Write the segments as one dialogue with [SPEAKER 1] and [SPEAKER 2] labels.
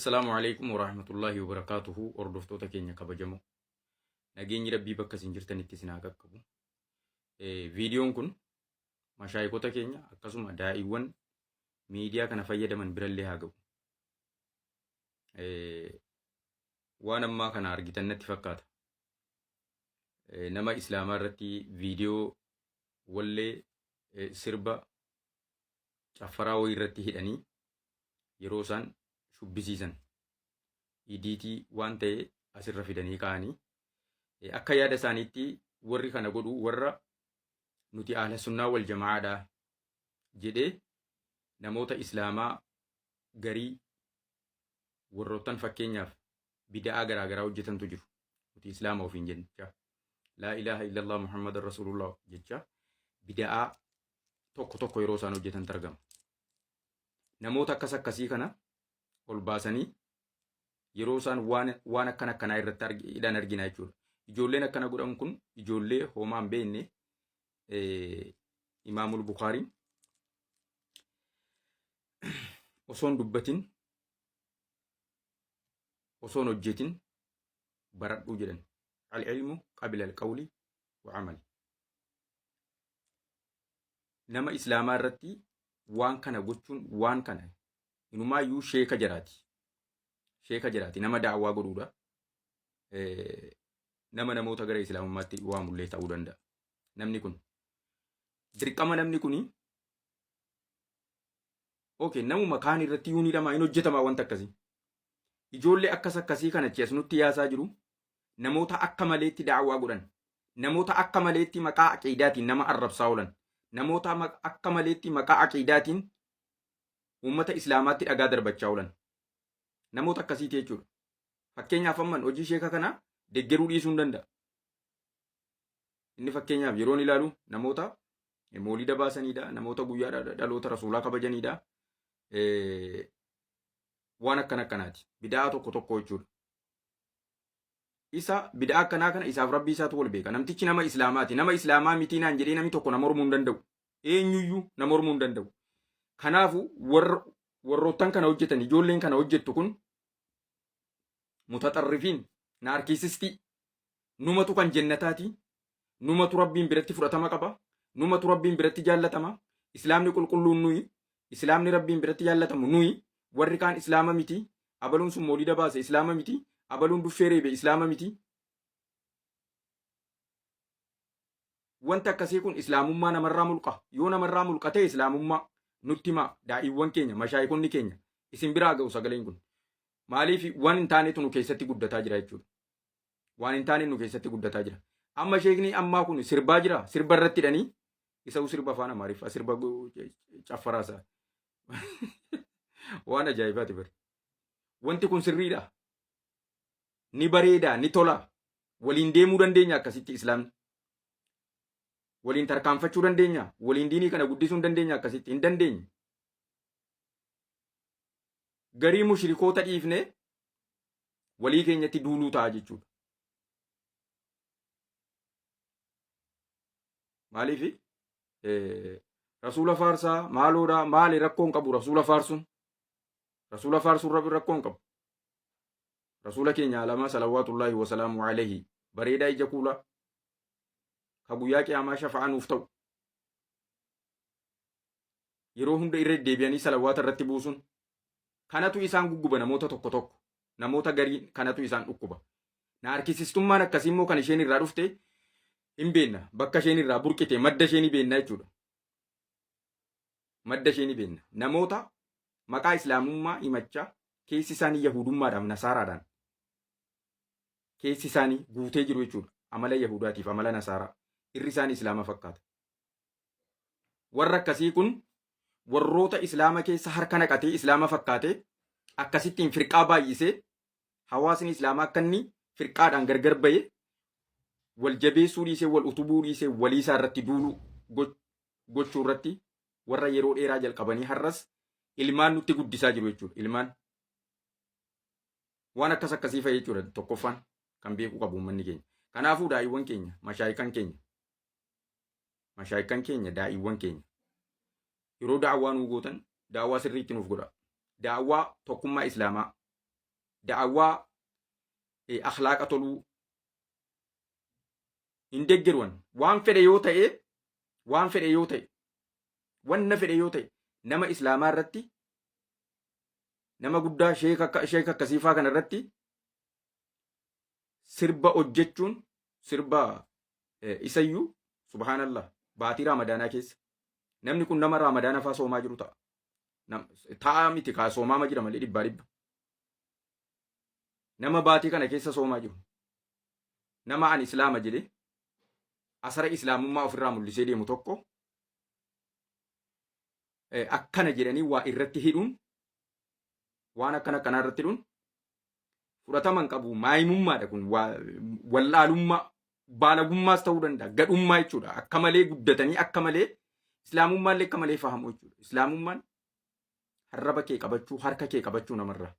[SPEAKER 1] Assalaamu alaikum warahmatullaahi wabarakaatuhu. Hordoftoota keenya kabajamoo, nageenyi rabbii bakka isin jirtanitti isin haa qaqqabu. Viidiyoon kun mashaayikota keenya akkasuma daa'iiwwan miidiyaa kana fayyadaman birallee haa ga'u. Waan ammaa kana argitan natti fakkaata. Nama islaamaa irratti viidiyoo wallee sirba caffaraa wayii irratti hidhanii yeroo isaan shubbisiisan idiitii waan ta'e asirra fidanii kaa'anii akka yaada isaaniitti warri kana godhu warra nuti ahla sunnaa wal jamaa'aadha jedhee namoota islaamaa garii warroottan fakkeenyaaf bida'aa garaa garaa hojjetantu jiru. Nuti islaama ofiin jecha laa ilaaha illallah muhammadan rasuulullah jecha bida'aa tokko tokko yeroo isaan hojjetantu argama. Namoota akkas akkasii kana ol baasanii yeroo isaan waan akkana akkanaa irratti hidhan argina jechuudha. Ijoolleen akkana godhan kun ijoollee homaa hin beekne. Imaamul Bukaariin osoon dubbatin osoon hojjetin baradhuu jedhan. Al-ilmu qabila al-qawli wa amal. Nama islaamaa irratti waan kana gochuun waan kana inumaayyuu sheeka jaraati. Sheeka jaraati nama da'awaa godhuudha. Nama namoota gara islaamummaatti waamullee ta'uu danda'a. Namni kun dirqama namni kuni okay namuma kaan irratti yuun hidhamaa hin hojjetamaa wanta akkasii. Ijoollee akkas akkasii kana achi as nutti yaasaa jiru namoota akka maleetti da'awaa godhan, namoota akka maleetti maqaa aqiidaatiin nama arrabsaa oolan, namoota akka maleetti maqaa aqiidaatiin uummata islaamaatti dhagaa darbachaa oolan. Namoota akkasiiti jechuudha. Fakkeenyaaf amman hojii sheeka kanaa deggeruu dhiisuu hin danda'a. Inni fakkeenyaaf yeroon ilaalu namoota moolida baasanidha, namoota guyyaa dhaloota rasuulaa kabajanidha. Waan akkana akkanaati. Bida'aa tokko tokko jechuudha. Isa bid'aa akkanaa kana isaaf rabbii isaatu wal beeka. Namtichi nama islaamaati. Nama islaamaa mitii naan jedhee namni tokko na mormuu hin danda'u. Eenyuyyuu na mormuu hin danda'u. Kanaafu warra warroottan kana hojjetan ijoolleen kana hojjettu kun mutaxarrifiin naarkiisistii numatu kan jennataati. Numatu rabbiin biratti fudhatama qaba. Numatu rabbiin biratti jaallatama. Islaamni qulqulluun nuyi. Islaamni rabbiin biratti jaallatamu nuyi. Warri kaan islaama miti. Abaluun sun moolida baase islaama miti. Abaluun duffee reebe islaama miti. Wanti akkasii kun islaamummaa namarraa mulqa. Yoo namarraa mulqa ta'e islaamummaa nutti himaa daa'iiwwan keenya mashaayikonni keenya isin biraa ga'u sagaleen kun. Maaliif waan hin taanetu nu keessatti guddataa jira jechuudha. Waan hin taane nu keessatti guddataa jira. Amma sheekni ammaa kun sirbaa jira. Sirba irratti hidhanii isa sirba afaan Amaariffaa sirba caffaraa isaa. Waan ajaa'ibaati bari. Wanti kun sirriidha. Ni bareeda, ni tola. Waliin deemuu dandeenya akkasitti islaamni. Waliin tarkaanfachuu dandeenya. Waliin diinii kana guddisuu dandeenya akkasitti. Hin dandeenye. Garii mushrikoota dhiifnee walii keenyatti duuluu ta'a jechuudha. Maaliif rasuula faarsaa maaloodha maali rakkoo hin qabu rasuula faarsuun rasuula faarsuun rabbi rakkoo hin qabu. Rasuula keenya alamaa salawaatullaahi wasalaamu alayhi bareedaa ija kuulaa ka guyyaa qiyaamaa shafa'aa nuuf ta'u yeroo hunda irra deebi'anii salawaata irratti buusuun kanatu isaan gugguba namoota tokko tokko namoota garii kanatu isaan dhukkuba. Naarkisistummaan akkasii immoo kan isheen irraa dhufte hin beekna. Bakka isheen irraa burqite madda ishee ni beekna jechuudha. Madda ishee ni beekna. Namoota maqaa islaamummaa himachaa keessi isaanii yahudummaadhaaf nasaaraadhaan keessi isaanii guutee jiru jechuudha. Amala yahudaatiif amala nasaaraa irri isaanii islaama fakkaata. Warra akkasii kun warroota islaama keessa harka naqatee islaama fakkaatee akkasittiin firqaa baay'isee hawaasni islaamaa akka inni firqaadhaan gargar ba'ee wal jabeessuu dhiisee wal utubuu dhiisee walii isaa irratti duuluu gochuu irratti warra yeroo dheeraa jalqabanii har'as ilmaan nutti guddisaa jiru jechuudha. Ilmaan waan akkas akkasii fa'i jechuudha tokkoffaan kan beekuu qabu uummanni keenya. Kanaafuu daa'iiwwan keenya mashaayikan keenya mashaayikan keenya daa'iiwwan keenya yeroo da'awwaa nuu gootan da'awwaa sirriitti nuuf godha. Da'awwaa tokkummaa islaamaa. Da'awwaa akhlaaqa toluu hin deggeruwan. Waan fedhe yoo ta'e, waan fedhe yoo ta'e, wanna fedhe yoo ta'e, nama islaamaa irratti, nama guddaa sheeka akka sheeka akkasiifaa kana irratti sirba hojjechuun, sirba isayyuu subhaanallah, baatii raamadaanaa keessa namni kun nama raamadaana faa soomaa jiru ta'a. Ta'a miti kaa, soomaama jira malee dhibbaa dhibba. Nama baatii kana keessa soomaa jiru. Nama ani islaama jedhee asara islaamummaa ofirraa mul'isee deemu tokko akkana jedhanii waa irratti hidhuun, waan akkana akkanaa irratti hidhuun fudhatama hin qabu. Maayimummaadha kun, wallaalummaa, baalagummaas ta'uu danda'a, gadhummaa jechuudha. Akka malee guddatanii, akka malee islaamummaallee akka malee fahamu jechuudha. Islaamummaan arraba kee qabachuu, harka kee qabachuu namarraa.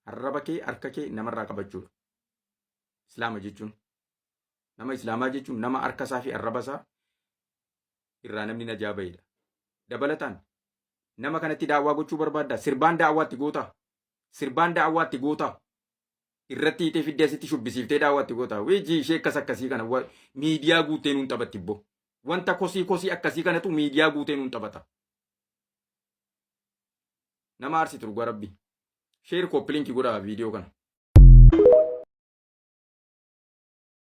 [SPEAKER 1] Arraba kee, harka kee namarraa qabachuudha. Islaama jechuun. Nama islaamaa jechuun nama harka isaa fi arraba isaa irraa namni najaa bahedha. Dabalataan nama kanatti daawwaa gochuu barbaadda. Sirbaan daawwaatti goota. Sirbaan daawwaatti goota. Irratti hiitee fiddee asitti shubbisiiftee daawwaatti goota. Wijii ishee akkas akkasii kana miidiyaa guutee nuun taphatti bbo. Wanta kosii kosii akkasii kanatu miidiyaa guutee nuun taphata. Nama aarsitu dhugaa rabbi. Share, copy link godhaa viidiyoo kana.